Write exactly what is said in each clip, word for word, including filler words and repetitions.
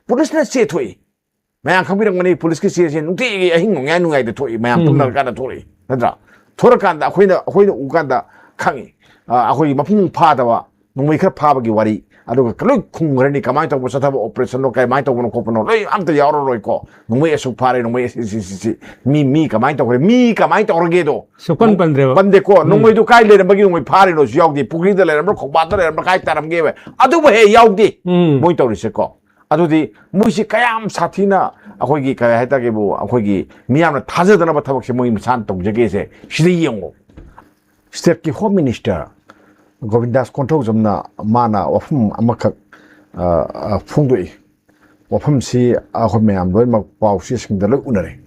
ꯄꯨꯂꯤꯁꯅ ꯆꯦ ꯊꯣꯛꯏ꯫ ꯃꯌꯥꯝ ꯈꯪꯕꯤꯔꯝꯒꯅꯤ, ꯄꯨꯂꯤꯁꯀꯤ ꯆꯦꯁꯦ ꯅꯨꯡꯇꯤꯒꯤ ꯑꯍꯤꯡ ꯅꯣꯡꯌꯥꯏ ꯅꯣꯡꯌꯥꯏꯗ ꯊꯣꯛꯏ, ꯃꯌꯥꯝ ꯎꯝ꯫ ꯇꯨꯝꯅꯔꯀꯥꯟꯗ ꯊꯣꯛꯂꯛꯏ, ꯅꯠꯇ꯭ꯔꯥ? ꯊꯣꯔꯀꯥꯟꯗ ꯑꯩꯈꯣꯏꯅ, ꯑꯩꯈꯣꯏꯅ ꯎꯀꯥꯟꯗ ꯈꯪꯉꯤ꯫ ꯑ, ꯑꯩꯈꯣꯏꯒꯤ ꯃꯄꯨꯡ ꯐꯥꯗꯕ ꯅꯣꯡꯃꯩ ꯈꯔ ꯐꯥꯕꯒꯤ ꯋꯥꯔꯤ, ꯑꯗꯨꯒ ꯂꯣꯏ ꯈꯨꯝꯈ꯭ꯔꯅꯤ, ꯀꯃꯥꯏꯅ ꯇꯧꯕ ꯆꯠꯊꯕ operation ꯅꯣ, ꯀꯃꯥꯏꯅ ꯇꯧꯕꯅꯣ ꯈꯣꯠꯄꯅꯣ, ꯂꯣꯏ ꯑꯝꯇ ꯌꯥꯎꯔꯔꯣꯏꯀꯣ꯫ ꯅꯣꯡꯃꯩ ꯑꯁꯨꯛ ꯐꯥꯔꯦ, ꯅꯣꯡꯃꯩ ꯑꯁꯤ, ꯁꯤ, ꯁꯤ, ꯁꯤ, ꯃꯤ, ꯃꯤ ꯀꯃꯥꯏꯅ ꯇꯧꯈ꯭ꯔꯦ, ꯃꯤ ꯀꯃꯥꯏꯅ ꯇꯧꯔꯒꯦꯗꯣ ꯁꯨꯛꯄꯟ ꯄꯟꯗ꯭ꯔꯦꯕ꯫ ꯄꯟꯗꯦꯀꯣ꯫ ꯎꯝ꯫ ꯅꯣꯡꯃꯩꯗꯣ ꯀꯥꯏ ꯂꯩꯔꯝꯕꯒꯤ ꯅꯣꯡꯃꯩ ꯐꯥꯔꯤꯅꯣꯁꯨ ꯌꯥꯎꯗꯦ, ꯄꯨꯈ꯭ꯔꯤꯗ ꯂꯩꯔꯝꯕ꯭ꯔꯥ, ꯈꯣꯡꯕꯥꯟꯗ ꯂꯩꯔꯝꯕ꯭ꯔꯥ, ꯀꯥꯏ ꯇꯥꯔꯝꯒꯦꯕ, ꯑꯗꯨꯕꯨ ꯍꯦꯛ ꯌꯥꯎꯗꯦ꯫ ꯎꯝ꯫ ꯃꯣꯏ ꯇꯧꯔꯤꯁꯦꯀꯣ꯫ ꯑꯗꯨꯗꯤ ꯃꯣꯏꯁꯤ ꯀꯌꯥꯝ ꯁꯥꯊꯤꯅ ꯑꯩꯈꯣꯏꯒꯤ, ꯀꯔꯤ ꯍꯥꯏꯇꯥꯒꯦꯕꯨ, ꯑꯩꯈꯣꯏꯒꯤ ꯃꯤꯌꯥꯝꯅ ꯊꯥꯖꯗꯅꯕ ꯊꯕꯛꯁꯦ ꯃꯣꯏ ꯃꯁꯥꯅ ꯇꯧꯖꯒꯦꯁꯦ ꯁꯤꯗ ꯌꯦꯡꯉꯣ꯫ State ꯀꯤ Home Minister ꯒꯣꯕꯤꯟꯗꯥꯁ ꯀꯣꯟꯊꯧꯖꯝꯅ ꯃꯥꯅ ꯋꯥꯐꯝ ꯑꯃꯈꯛ, ꯑ, ꯑ, ꯐꯣꯡꯗꯣꯛꯏ꯫ ꯋꯥꯐꯝꯁꯤ ꯑꯩꯈꯣꯏ ꯃꯌꯥꯝ ꯂꯣꯏꯅꯃꯛ ꯄꯥꯎ ꯆꯦꯁꯤꯡꯗ ꯂꯣꯏ ꯎꯅꯔꯦ꯫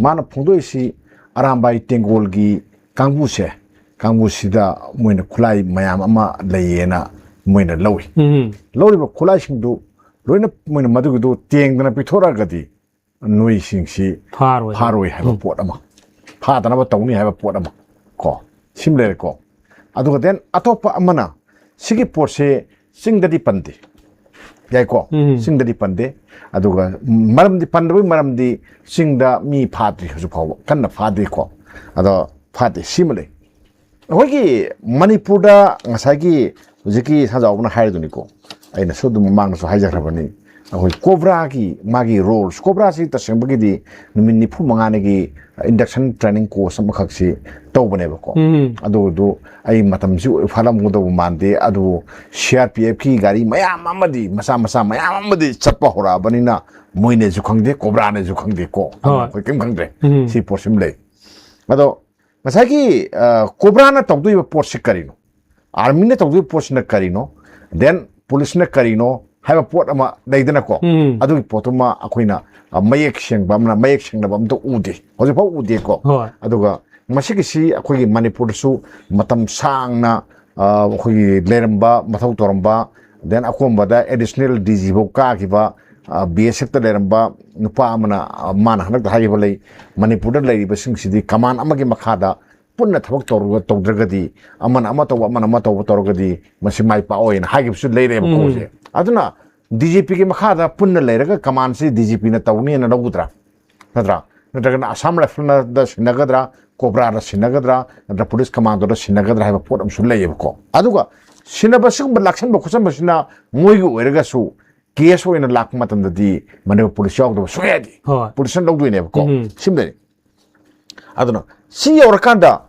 ꯃꯥꯅ ꯐꯣꯡꯗꯣꯛꯏꯁꯤ ꯑꯔꯥꯝꯕꯥꯏ ꯇꯦꯡꯒꯣꯜꯒꯤ ꯀꯥꯡꯕꯨꯁꯦ, ꯀꯥꯡꯕꯨꯁꯤꯗ ꯃꯣꯏꯅ ꯈꯨꯠꯂꯥꯏ ꯃꯌꯥꯝ ꯑꯃ ꯂꯩꯌꯦꯅ ꯃꯣꯏꯅ ꯂꯧꯏ꯫ ꯎꯝ꯫ ꯂꯧꯔꯤꯕ ꯈꯨꯠꯂꯥꯏꯁꯤꯡꯗꯨ ꯂꯣꯏꯅ ꯃꯣꯏꯅ ꯃꯗꯨꯒꯤꯗꯨ ꯇꯦꯡꯗꯅ ꯄꯤꯊꯣꯔꯛꯑꯒꯗꯤ ꯅꯣꯏꯁꯤꯡꯁꯤ ꯐꯥꯔꯣꯏ꯫ ꯐꯥꯔꯣꯏ ꯍꯥꯏꯕ ꯎꯝ꯫ ꯄꯣꯠ ꯑꯃ, ꯐꯥꯗꯅꯕ ꯇꯧꯅꯤ ꯍꯥꯏꯕ ꯄꯣꯠ ꯑꯃ ꯀꯣ, ꯁꯤꯃ ꯂꯩꯔꯦꯀꯣ꯫ ꯑꯗꯨꯒ then ꯑꯇꯣꯞꯄ ꯑꯃꯅ ꯁꯤꯒꯤ ꯄꯣꯠꯁꯦ ꯆꯤꯡꯗꯗꯤ ꯄꯟꯗꯦ, ꯌꯥꯏꯀꯣ? ꯎꯝ꯫ ꯆꯤꯡꯗꯗꯤ ꯄꯟꯗꯦ꯫ ꯑꯗꯨꯒ ꯃꯔꯝꯗꯤ, ꯄꯟꯗꯕꯒꯤ ꯃꯔꯝꯗꯤ ꯆꯤꯡꯗ ꯃꯤ ꯐꯥꯗ꯭ꯔꯤ, ꯍꯧꯖꯤꯛ ꯐꯥꯎꯕ ꯀꯟꯅ ꯐꯥꯗ꯭ꯔꯤꯀꯣ꯫ ꯑꯗꯣ ꯐꯥꯗꯦ, ꯁꯤꯃ ꯂꯩ꯫ ꯑꯩꯈꯣꯏꯒꯤ ꯃꯅꯤꯄꯨꯔꯗ ꯉꯁꯥꯏꯒꯤ ꯍꯧꯖꯤꯛꯀꯤ ꯁꯟꯖꯥꯎꯕꯅ ꯍꯥꯏꯔꯤꯗꯨꯅꯤꯀꯣ, ꯑꯩꯅꯁꯨ ꯑꯗꯨꯝ ꯃꯃꯥꯡꯗꯁꯨ ꯍꯥꯏꯖꯈ꯭ꯔꯕꯅꯤ, ꯑꯩꯈꯣꯏ ꯀꯣꯕ꯭ꯔꯥꯒꯤ ꯃꯥꯒꯤ ꯔꯣꯜꯁ, ꯀꯣꯕ꯭ꯔꯥꯁꯤ ꯇꯁꯦꯡꯕꯒꯤꯗꯤ ꯅꯨꯃꯤꯠ ꯅꯤꯐꯨ ꯃꯉꯥꯅꯤꯒꯤ induction training course ꯑꯃꯈꯛꯁꯤ ꯇꯧꯕꯅꯦꯕꯀꯣ꯫ ꯎꯝ꯫ ꯑꯗꯨꯗꯨ ꯑꯩ ꯃꯇꯝꯁꯤ ꯐꯥꯠꯂꯝꯒꯗꯧꯕ ꯃꯥꯟꯗꯦ, ꯑꯗꯨꯕꯨ C R P F ꯀꯤ ꯒꯥꯔꯤ ꯃꯌꯥꯝ ꯑꯃꯗꯤ, ꯃꯆꯥ ꯃꯆꯥ ꯃꯌꯥꯝ ꯑꯃꯗꯤ ꯆꯠꯄ ꯍꯧꯔꯛꯑꯕꯅꯤꯅ, ꯃꯣꯏꯅꯁꯨ ꯈꯪꯗꯦ, ꯀꯣꯕ꯭ꯔꯥꯅꯁꯨ ꯈꯪꯗꯦꯀꯣ꯫ ꯍꯣꯏ꯫ ꯑꯩꯈꯣꯏ ꯀꯔꯤꯝ ꯈꯪꯗ꯭ꯔꯦ꯫ ꯎꯝ꯫ ꯁꯤ ꯄꯣꯠꯁꯤꯃ ꯂꯩ꯫ ꯑꯗꯣ ꯉꯁꯥꯏꯒꯤ, ꯑ, ꯀꯣꯕ꯭ꯔꯥꯅ ꯇꯧꯗꯣꯏꯕ ꯄꯣꯠꯁꯤ ꯀꯔꯤꯅꯣ? Army ꯅ ꯇꯧꯗꯣꯏꯕ ꯄꯣꯠꯁꯤꯅ ꯀꯔꯤꯅꯣ? Then police ꯅ ꯀꯔꯤꯅꯣ ꯍꯥꯏꯕ ꯄꯣꯠ ꯑꯃ ꯂꯩꯗꯅꯀꯣ꯫ ꯎꯝ꯫ ꯑꯗꯨꯒꯤ ꯄꯣꯠꯇꯨꯃ ꯑꯩꯈꯣꯏꯅ, ꯑ, ꯃꯌꯦꯛ ꯁꯦꯡꯕ ꯑꯃꯅ, ꯃꯌꯦꯛ ꯁꯦꯡꯅꯕ ꯑꯝꯇ ꯎꯗꯦ, ꯍꯧꯖꯤꯛꯐꯥꯎ ꯎꯗꯦꯀꯣ꯫ ꯍꯣꯏ꯫ ꯑꯗꯨꯒ ꯃꯁꯤꯒꯤꯁꯤ ꯑꯩꯈꯣꯏꯒꯤ ꯃꯅꯤꯄꯨꯔꯗꯁꯨ ꯃꯇꯝ ꯁꯥꯡꯅ, ꯑ, ꯑꯩꯈꯣꯏꯒꯤ ꯂꯩꯔꯝꯕ, ꯃꯊꯧ ꯇꯧꯔꯝꯕ, then ꯑꯀꯣꯟꯕꯗ additional D G ꯐꯥꯎ ꯀꯥꯈꯤꯕ, ꯑ, B S F ꯇ ꯂꯩꯔꯝꯕ ꯅꯨꯄꯥ ꯑꯃꯅ, ꯑ, ꯃꯥꯅ ꯍꯟꯗꯛꯇ ꯍꯥꯏꯈꯤꯕ ꯂꯩ, ꯃꯅꯤꯄꯨꯔꯗ ꯂꯩꯔꯤꯕꯁꯤꯡꯁꯤꯗꯤ command ꯑꯃꯒꯤ ꯃꯈꯥꯗ ꯄꯨꯟꯅ ꯊꯕꯛ ꯇꯧꯔꯒ, ꯇꯧꯗ꯭ꯔꯒꯗꯤ, ꯑꯃꯅ ꯑꯃ ꯇꯧꯕ, ꯑꯃꯅ ꯑꯃ ꯇꯧꯕ ꯇꯧꯔꯒꯗꯤ ꯃꯁꯤ ꯃꯥꯏ ꯄꯥꯛꯑꯣꯏꯅ ꯍꯥꯏꯈꯤꯕꯁꯨ ꯂꯩꯔꯦꯕꯀꯣ ꯎꯝ꯫ ꯍꯧꯖꯤꯛ꯫ ꯑꯗꯨꯅ ꯗꯤ ꯖꯤ ꯄꯤꯒꯤ ꯃꯈꯥꯗ ꯄꯨꯟꯅ ꯂꯩꯔꯒ ꯀꯃꯥꯟꯁꯤ ꯗꯤ ꯖꯤ ꯄꯤꯅ ꯇꯧꯅꯤꯅ ꯂꯧꯒꯗ꯭ꯔꯥ? ꯅꯠꯇ꯭ꯔꯥ? ꯅꯠꯇ꯭ꯔꯒꯅ ꯑꯁꯥꯝ ꯔꯥꯏꯐꯜꯅꯗ ꯁꯤꯟꯅꯒꯗ꯭ꯔꯥ, ꯀꯣꯕ꯭ꯔꯥꯗ ꯁꯤꯟꯅꯒꯗ꯭ꯔꯥ, ꯅꯠꯇ꯭ꯔ ꯄꯨꯂꯤꯁ ꯀꯃꯥꯟꯗꯣꯗ ꯁꯤꯟꯅꯒꯗ꯭ꯔꯥ ꯍꯥꯏꯕ ꯄꯣꯠ ꯑꯃꯁꯨ ꯂꯩꯌꯦꯕꯀꯣ꯫ ꯑꯗꯨꯒ ꯁꯤꯟꯅꯕ, ꯁꯤꯒꯨꯝꯕ ꯂꯥꯛꯁꯟꯕ ꯈꯣꯠꯆꯟꯕꯁꯤꯅ ꯃꯣꯏꯒꯤ ꯑꯣꯏꯔꯒꯁꯨ ꯀꯦꯁ ꯑꯣꯏꯅ ꯂꯥꯛꯄ ꯃꯇꯝꯗꯗꯤ ꯃꯅꯤꯄꯨꯔ ꯄꯨꯂꯤꯁ ꯌꯥꯎꯗꯕ ꯁꯨꯡꯌꯥ ꯌꯥꯗꯦ꯫ ꯍꯣꯏ꯫ ꯄꯨꯂꯤꯁꯅ ꯂꯧꯗꯣꯏꯅꯦꯕꯀꯣ꯫ ꯎꯝ꯫ ꯁꯤꯃꯗꯅꯤ꯫ ꯑꯗꯨꯅ ꯁꯤ ꯌꯧꯔꯀꯥꯟꯗ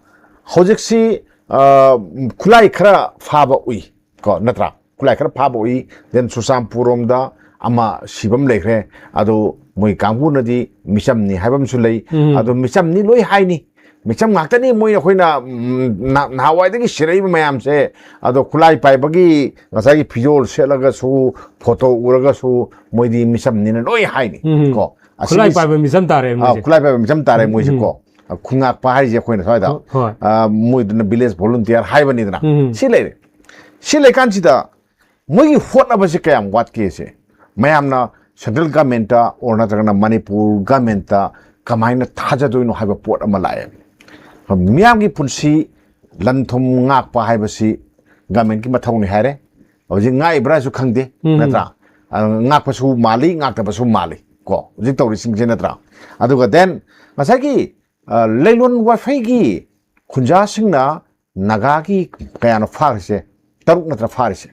ꯍꯧꯖꯤꯛꯁꯤ, ꯑ, ꯈꯨꯠꯂꯥꯏ ꯈꯔ ꯐꯥꯕ ꯎꯏ ꯀꯣ, ꯅꯠꯇ꯭ꯔꯥ? ꯈꯨꯠꯂꯥꯏ ꯈꯔ ꯐꯥꯕ ꯎꯏ꯫ Then ꯆꯨꯔꯆꯥꯟꯄꯨꯔ ꯔꯣꯝꯗ ꯑꯃ ꯁꯤꯕ ꯑꯃ ꯂꯩꯈ꯭ꯔꯦ꯫ ꯑꯗꯨ ꯃꯣꯏ ꯀꯥꯡꯕꯨꯅꯗꯤ ꯃꯤꯆꯝꯅꯤ ꯍꯥꯏꯕ ꯑꯃꯁꯨ ꯂꯩ꯫ ꯎꯝ꯫ ꯑꯗꯨ ꯃꯤꯆꯝꯅꯤ ꯂꯣꯏ ꯍꯥꯏꯅꯤ꯫ ꯃꯤꯆꯝ ꯉꯥꯛꯇꯅꯤ ꯃꯣꯏꯅ ꯑꯩꯈꯣꯏꯅ, ꯎꯝ, ꯅ-, ꯅꯍꯥꯟꯋꯥꯏꯗꯒꯤ ꯁꯤꯔꯛꯏꯕ ꯃꯌꯥꯝꯁꯦ, ꯑꯗꯣ ꯈꯨꯠꯂꯥꯏ ꯄꯥꯏꯕꯒꯤ ꯉꯁꯥꯏꯒꯤ ꯐꯤꯖꯣꯜ ꯁꯦꯠꯂꯒꯁꯨ, ꯐꯣꯇꯣ ꯎꯔꯒꯁꯨ ꯃꯣꯏꯗꯤ ꯃꯤꯆꯝꯅꯤꯅ ꯂꯣꯏ ꯍꯥꯏꯅꯤ ꯎꯝ꯫ ꯀꯣ꯫ ꯈꯨꯠꯂꯥꯏ ꯑꯁꯤꯒꯤ ꯄꯥꯏꯕ ꯃꯤꯆꯝ ꯇꯥꯔꯦ ꯑꯥ, ꯃꯣꯏꯁꯦ꯫ ꯈꯨꯠꯂꯥꯏ ꯄꯥꯏꯕ ꯃꯤꯆꯝ ꯇꯥꯔꯦ ꯃꯣꯏꯁꯦ ꯎꯝ꯫ ꯀꯣ꯫ ꯈꯨꯟꯉꯥꯛꯄ ꯍꯥꯏꯔꯤꯁꯦ ꯑꯩꯈꯣꯏꯅ ꯁ꯭ꯋꯥꯏꯗ, ꯍꯣꯏ꯫ ꯑꯥ, ꯃꯣꯏꯗꯨꯅ ꯚꯤꯂꯦꯖ ꯚꯣꯂꯨꯟꯇꯤꯌꯔ ꯍꯥꯏꯕꯅꯤꯗꯅ꯫ ꯎꯝ꯫ ꯁꯤ ꯂꯩꯔꯦ꯫ ꯁꯤ ꯂꯩꯀꯥꯟꯁꯤꯗ ꯃꯣꯏꯒꯤ ꯍꯣꯠꯅꯕꯁꯦ ꯀꯌꯥꯝ ꯋꯥꯠꯀꯦꯁꯦ ꯃꯌꯥꯝꯅ ꯁꯦꯟꯇ꯭ꯔꯦꯜ ꯒꯃꯦꯟꯇ ꯑꯣꯔ ꯅꯠꯇ꯭ꯔꯒꯅ ꯃꯅꯤꯄꯨꯔ ꯒꯃꯦꯟꯇ ꯀꯃꯥꯏꯅ ꯊꯥꯖꯗꯣꯏꯅꯣ ꯍꯥꯏꯕ ꯄꯣꯠ ꯑꯃ ꯂꯥꯛꯑꯦ꯫ ꯃꯤꯌꯥꯝꯒꯤ ꯄꯨꯟꯁꯤ, ꯂꯟ ꯊꯨꯝ ꯉꯥꯛꯄ ꯍꯥꯏꯕꯁꯤ ꯒꯃꯦꯟꯒꯤ ꯃꯊꯧꯅꯤ ꯍꯥꯏꯔꯦ꯫ ꯍꯧꯖꯤꯛ ꯉꯥꯛꯏꯕ꯭ꯔꯥꯁꯨ ꯈꯪꯗꯦ, ꯎꯝ꯫ ꯅꯠꯇ꯭ꯔꯥ? ꯑ, ꯉꯥꯛꯄꯁꯨ ꯃꯥꯜꯂꯤ, ꯉꯥꯛꯇꯕꯁꯨ ꯃꯥꯜꯂꯤ ꯀꯣ, ꯍꯧꯖꯤꯛ ꯇꯧꯔꯤꯁꯤꯡꯁꯦ, ꯅꯠꯇ꯭ꯔꯥ? ꯑꯗꯨꯒ then ꯉꯁꯥꯏꯒꯤ, ꯑ, ꯂꯩꯂꯣꯟ ꯋꯥꯐꯩꯒꯤ ꯈꯨꯟꯖꯥꯁꯤꯡꯅ ꯅꯥꯒꯥꯒꯤ ꯀꯌꯥꯅꯣ ꯐꯥꯔꯤꯁꯦ? ꯇꯔꯨꯛ ꯅꯠꯇ꯭ꯔ ꯐꯥꯔꯤꯁꯦ?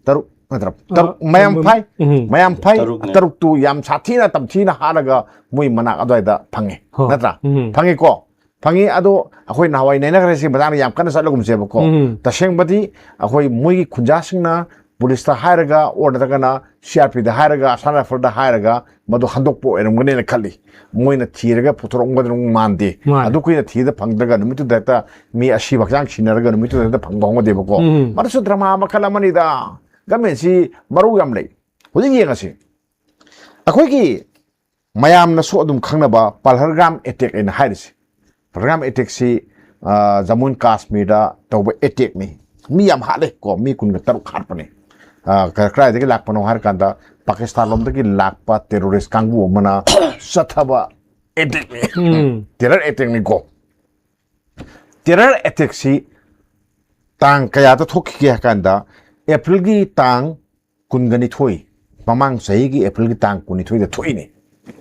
ꯇꯔꯨꯛ ꯅꯠꯇ꯭ꯔ? ꯇꯔꯨꯛ, ꯑ, ꯃꯌꯥꯝ ꯎꯝ, ꯐꯥꯏ? ꯎꯝ꯫ ꯃꯌꯥꯝ ꯐꯥꯏ? ꯇꯔꯨꯛꯅꯦ꯫ ꯇꯔꯨꯛꯇꯨ ꯌꯥꯝ ꯁꯥꯊꯤꯅ ꯇꯝꯊꯤꯅ ꯍꯥꯠꯂꯒ ꯃꯣꯏ ꯃꯅꯥꯛ ꯑꯗꯨꯋꯥꯏꯗ ꯐꯪꯉꯦ꯫ ꯍꯣꯏ꯫ ꯅꯠꯇ꯭ꯔꯥ? ꯎꯝ꯫ ꯐꯪꯉꯤꯀꯣ? ꯐꯪꯉꯤ꯫ ꯑꯗꯣ ꯑꯩꯈꯣꯏ ꯅꯍꯥꯟꯋꯥꯏ ꯅꯩꯅꯈ꯭ꯔꯦ, ꯁꯤ ꯃꯇꯥꯡꯗ ꯌꯥꯝ ꯀꯟꯅ ꯆꯠꯂꯒꯨꯝꯁꯦꯕꯀꯣ꯫ ꯎꯝ꯫ ꯇꯁꯦꯡꯕꯗꯤ ꯑꯩꯈꯣꯏ ꯃꯣꯏꯒꯤ ꯈꯨꯟꯖꯥꯁꯤꯡꯅ ꯄꯨꯂꯤꯁꯇ ꯍꯥꯏꯔꯒ ꯑꯣꯔ ꯅꯠꯇ꯭ꯔꯒꯅ ꯁꯤ ꯑꯥꯔ ꯄꯤꯗ ꯍꯥꯏꯔꯒ, ꯑꯁꯥꯝ ꯔꯥꯏꯐꯜꯗ ꯍꯥꯏꯔꯒ ꯃꯗꯨ ꯍꯟꯗꯣꯛꯄ ꯑꯣꯏꯔꯝꯒꯅꯦꯅ ꯈꯜꯂꯤ꯫ ꯃꯣꯏꯅ ꯊꯤꯔꯒ ꯄꯨꯊꯣꯔꯛꯑꯝꯒꯗꯧ ꯃꯥꯟꯗꯦ꯫ ꯃꯥꯅꯦ꯫ ꯑꯗꯨ ꯀꯨꯏꯅ ꯊꯤꯗ ꯐꯪꯗ꯭ꯔꯒ ꯅꯨꯃꯤꯠꯇꯨꯗ ꯍꯦꯛꯇ ꯃꯤ ꯑꯁꯤꯕ ꯍꯛꯆꯥꯡ ꯁꯤꯟꯅꯔꯒ ꯅꯨꯃꯤꯠꯇꯨꯗ ꯍꯦꯛꯇ ꯐꯪꯕ ꯍꯧꯒꯗꯦꯕꯀꯣ꯫ ꯎꯝ꯫ ꯃꯗꯨꯁꯨ ꯗ꯭ꯔꯃꯥ ꯃꯈꯜ ꯑꯃꯅꯤꯗ꯫ ꯒꯃꯦꯟꯁꯤ ꯃꯔꯧ ꯌꯥꯝ ꯂꯩ꯫ ꯍꯧꯖꯤꯛ ꯌꯦꯡꯉꯁꯤ꯫ ꯑꯩꯈꯣꯏꯒꯤ ꯃꯌꯥꯝꯅꯁꯨ ꯑꯗꯨꯝ ꯈꯪꯅꯕ ꯄꯜꯍꯔꯒ꯭ꯔꯥꯝ ꯑꯦꯇꯦꯛ ꯍꯥꯏꯅ ꯍꯥꯏꯔꯤꯁꯦ꯫ ꯄꯜꯍꯔꯒ꯭ꯔꯥꯝ ꯑꯦꯇꯦꯛꯁꯤ, ꯑ, ꯖꯃꯨ ꯑꯦꯟ ꯀꯥꯁꯃꯤꯔꯗ ꯇꯧꯕ ꯑꯦꯇꯦꯛꯅꯤ꯫ ꯃꯤ ꯌꯥꯝ ꯍꯥꯠꯂꯦ ꯀꯣ, ꯃꯤ ꯀꯨꯟꯒ ꯇꯔꯨꯛ ꯍꯥꯠꯄꯅꯦ꯫ ꯑ, ꯀ-, ꯀꯗꯥꯏꯗꯒꯤ ꯂꯥꯛꯄꯅꯣ ꯍꯥꯏꯔꯀꯥꯟꯗ ꯄꯥꯀꯤꯁꯇꯥꯟ ꯂꯣꯝꯗꯒꯤ ꯂꯥꯛꯄ ꯇꯦꯔꯣꯔꯤꯁ ꯀꯥꯡꯕꯨ ꯑꯃꯅ ꯆꯠꯊꯕ ꯑꯦꯇꯦꯛꯅꯤ꯫ ꯎꯝ꯫ ꯇꯦꯔꯔ ꯑꯦꯇꯦꯛꯅꯤꯀꯣ꯫ ꯇꯦꯔꯔ ꯑꯦꯇꯦꯛꯁꯤ ꯇꯥꯡ ꯀꯌꯥꯗ ꯊꯣꯛꯈꯤꯒꯦ ꯍꯥꯏ ꯀꯥꯟꯗ ꯑꯦꯄ꯭ꯔꯤꯜꯒꯤ ꯇꯥꯡ ꯀꯨꯟꯒ ꯅꯤꯊꯣꯏ, ꯃꯃꯥꯡ ꯆꯍꯤꯒꯤ ꯑꯦꯄ꯭ꯔꯤꯜꯒꯤ ꯇꯥꯡ ꯀꯨꯟꯅꯤꯊꯣꯏꯗ ꯊꯣꯛꯏꯅꯤ,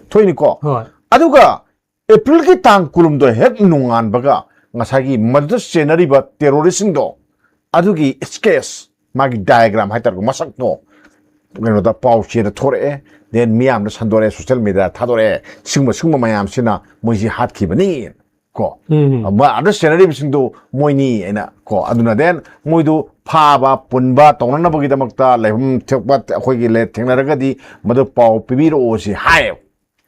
ꯊꯣꯛꯏꯅꯤꯀꯣ꯫ ꯍꯣꯏ꯫ ꯑꯗꯨꯒ ꯑꯦꯄ꯭ꯔꯤꯜꯒꯤ ꯇꯥꯡ ꯀꯨꯟꯍꯨꯝꯗꯣꯏ ꯍꯦꯛ ꯅꯣꯡꯉꯥꯟꯕꯒ ꯉꯁꯥꯏꯒꯤ ꯃꯗꯨꯗ ꯆꯦꯟꯅꯔꯤꯕ ꯇꯦꯔꯣꯔꯤꯁꯁꯤꯡꯗꯣ, ꯑꯗꯨꯒꯤ ꯁ꯭ꯀꯦꯠꯆ, ꯃꯥꯒꯤ ꯗꯥꯏꯒ꯭ꯔꯥꯝ ꯍꯥꯏꯇꯥꯔꯦꯀꯣ, ꯃꯁꯛꯇꯣ ꯀꯩꯅꯣꯗ ꯄꯥꯎ ꯆꯦꯗ ꯊꯣꯔꯛꯑꯦ, ꯗꯦꯟ ꯃꯤꯌꯥꯝꯗ ꯁꯟꯗꯣꯔꯛꯑꯦ, ꯁꯣꯁꯦꯜ ꯃꯦꯗꯤꯌꯥꯗ ꯊꯥꯗꯣꯔꯛꯑꯦ꯫ ꯁꯤꯒꯨꯝꯕ ꯁꯤꯒꯨꯝꯕ ꯃꯌꯥꯝꯁꯤꯅ ꯃꯣꯏꯁꯤ ꯍꯥꯠꯈꯤꯕꯅꯤ ꯀꯣ꯫ ꯎꯝ꯫ ꯑꯗ ꯆꯦꯟꯅꯔꯤꯕꯁꯤꯡꯗꯨ ꯃꯣꯏꯅꯤ ꯑꯩꯅ ꯀꯣ꯫ ꯑꯗꯨꯅ ꯗꯦꯟ ꯃꯣꯏꯗꯨ ꯐꯥꯕ ꯄꯨꯟꯕ ꯇꯧꯅꯅꯕꯒꯤꯗꯃꯛꯇ ꯂꯩꯐꯝ ꯊꯣꯛꯄ ꯑꯩꯈꯣꯏꯒꯤ ꯂꯦ-, ꯊꯦꯡꯅꯔꯒꯗꯤ ꯃꯗꯨ ꯄꯥꯎ ꯄꯤꯕꯤꯔꯛꯑꯣ ꯁꯤ ꯍꯥꯏꯌꯦꯕ꯫